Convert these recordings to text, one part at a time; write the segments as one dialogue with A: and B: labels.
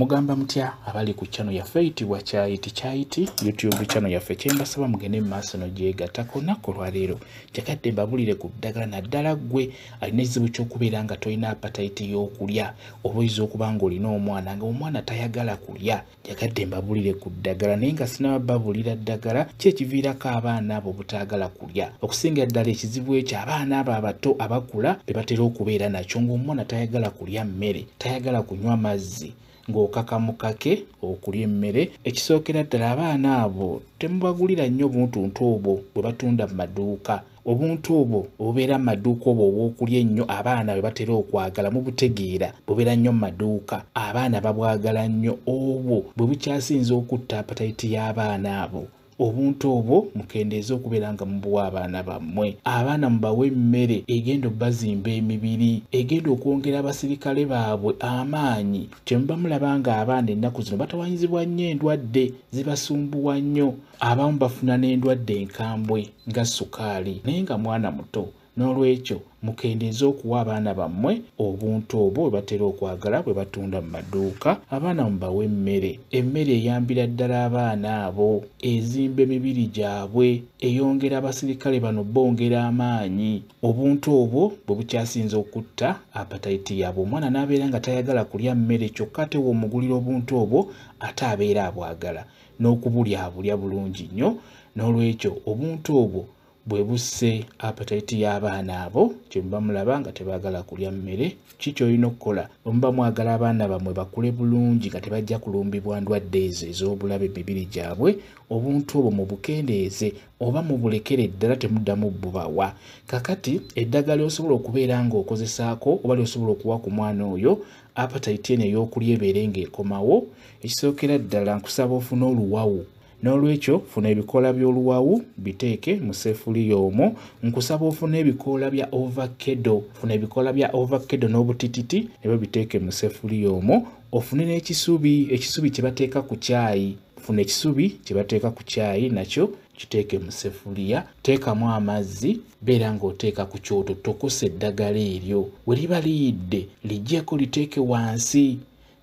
A: Mugamba mutya abali ku channel yaffe eyitibwa Kyayiti Kyayiti YouTube channel yaffe, kyembasaba mugende mu maaso n'ogyegattako. Olunaku olwaleero njagadde mbabulire ku ddagala, naddala ggwe alina ekizibu ky'okubeera nga tolina appetite y'okulya, oba oyinza okuba ng'olina omwana nga omwana tayagala kulya. Njagadde mbabulire ku ddagala, naye nga sinaba babulira ddagala ki ekiviirako abaana abo obutaagala kulya. Okusinga ddala ekizibu ekyo abaana abo abato abakula be batera okubeera nakyo, ng'omwana tayagala kulya mmere, tayagala kunywa mazzi, ng'okaka mukake okulya emmere. Ekisookera ddala, abaana abo temubagulira nnyo obuntuntu obwo bwe batunda mu maduuka. Obuntu obwo obubeera mu maduuka obwo obw'okulya ennyo abaana bwe batera okwagala, mubutegeera, bubeera nnyo mu maduuka, abaana babwagala nnyo. Obwo bwe bukyasinze okutta appetite y'abaana abo. Obuntu obwo mukendeeze okubeera nga mubuwa abaana bammwe. Abaana mubawe emmere egenda obbazimba emibiri, egenda okwongera abasirikale baabwe amaanyi. Kyemuba mulaba nga abaana ennaku zino batawanyizibwa nnyo endwadde, zibasumbuwa nnyo. Abamu bafuna n'endwadde enkambwe nga sukaali, naye nga mwana muto. N'olwekyo mukendeeze okuwa abaana bammwe obuntu obwo bwe batera okwagala bwe batunda mu maduuka. Abaana mubawe emmere. Emmere eyambira ddala abaana abo, ezimba emibiri gyabwe, eyongera abasirikale bano bongera amaanyi. Obuntu obwo bwe bukyasinze okutta appetite yaabwe. Omwana n'abeera nga tayagala kulya mmere, kyokka ate w'omugulira obuntu obwo ate abeera abwagala n'okubulya abulya bulungi nnyo. N'olwekyo obuntu obwo bwe busse appetite y'abaana abo, kye muba mulaba nga tebaagala kulya mmere. Ki ky'olina okukola bwe muba mwagala abaana bammwe bakule bulungi nga tebajja kulumbibwa ndwadde ezo ez'obulabe emibiri gyabwe? Obuntu obwo mubukendeeze oba mubulekere ddala, temuddamu bubawa. Kakati eddagala osobola okubeera ng'okozesaako oba ly'osobola okuwa ku mwana oyo appetite eno ey'okulya ebeere ng'ekomawo, ekisookera ddala nkusaba ofune oluwawu. N'olwekyo funa ebikoola by'oluwawu biteeke mu ssefuliya omwo. Nkusaba ofune ebikoola bya ovakkedo, funa ebikoola bya ovakkedo n'obutititi nabyo biteeke mu ssefuliya omwo. Ofune n'ekisubi, ekisubi kye bateeka ku caayi, funa ekisubi kye bateeka ku caayi nakyo kiteeke mu ssefuliya, teekamu amazzi, beera ng'oteeka ku kyoto, tokosa eddagala eryo. We liba liyidde liggyeko liteeke wansi,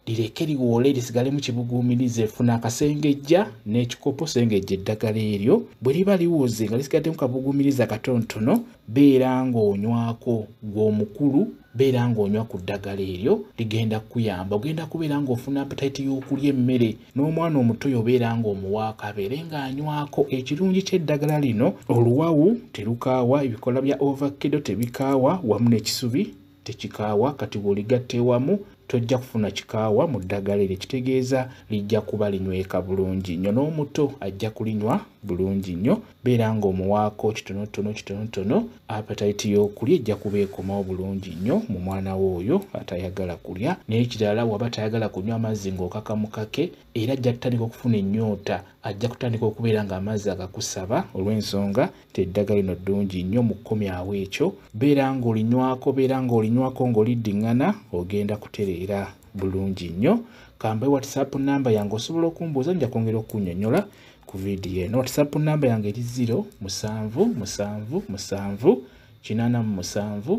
A: lireke liwoole lisigalemu kibuguumirize. Funa akasengejja n'ekikopo, sengejja eddagala eryo. Bwe liba liwoze nga lisigaddemu kabuguumiriza katonotono, beera ng'onywako. Ggwe omukulu beera ng'onywa ku ddagala eryo, ligenda kukuyamba. Ogenda kubeera ng'ofuna appetite y'okulya emmere. N'omwana omuto obeera ng'omuwaako abeere ng'anywako. Ekirungi ky'eddagala lino, oluwawu terukaawa, ebikoola bya ovakkedo tebikaawa, wamu n'ekisubi tekikaawa. Kati bw'oligatta ewamu tojja kufuna kikaawa mu ddagala eryo, ekitegeeza lijja kuba linyweka bulungi nnyo, n'omuto ajja kulinywa bulungi nnyo. Beera ng'omuwaako kitonotono kitonotono, appetite y'okulya ejja kuba ekomawo bulungi nnyo mu mwana wo oyo atayagala kulya. N'ekirala, waba tayagala kunywa amazzi ng'okaka mukake, era ajja kutandika okufuna ennyonta, ajja kutandika okubeera ng'amazzi agakusaba, olw'ensonga nti eddagala lino ddungi nnyo mu kukomyawo ekyo. Beera ng'olinywako, beera ng'olinywako ng'oliddiŋŋana, ogenda kutereera bulungi nnyo. Kambe WhatsApp namba yange, osobola okumbuuza, nja kwongera okunnyonnyola ku vidiyo eno. WhatsApp namba yange eri 0 7 7 7 87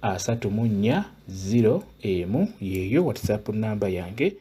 A: 34 0 1, yeeyo WhatsApp namba yange.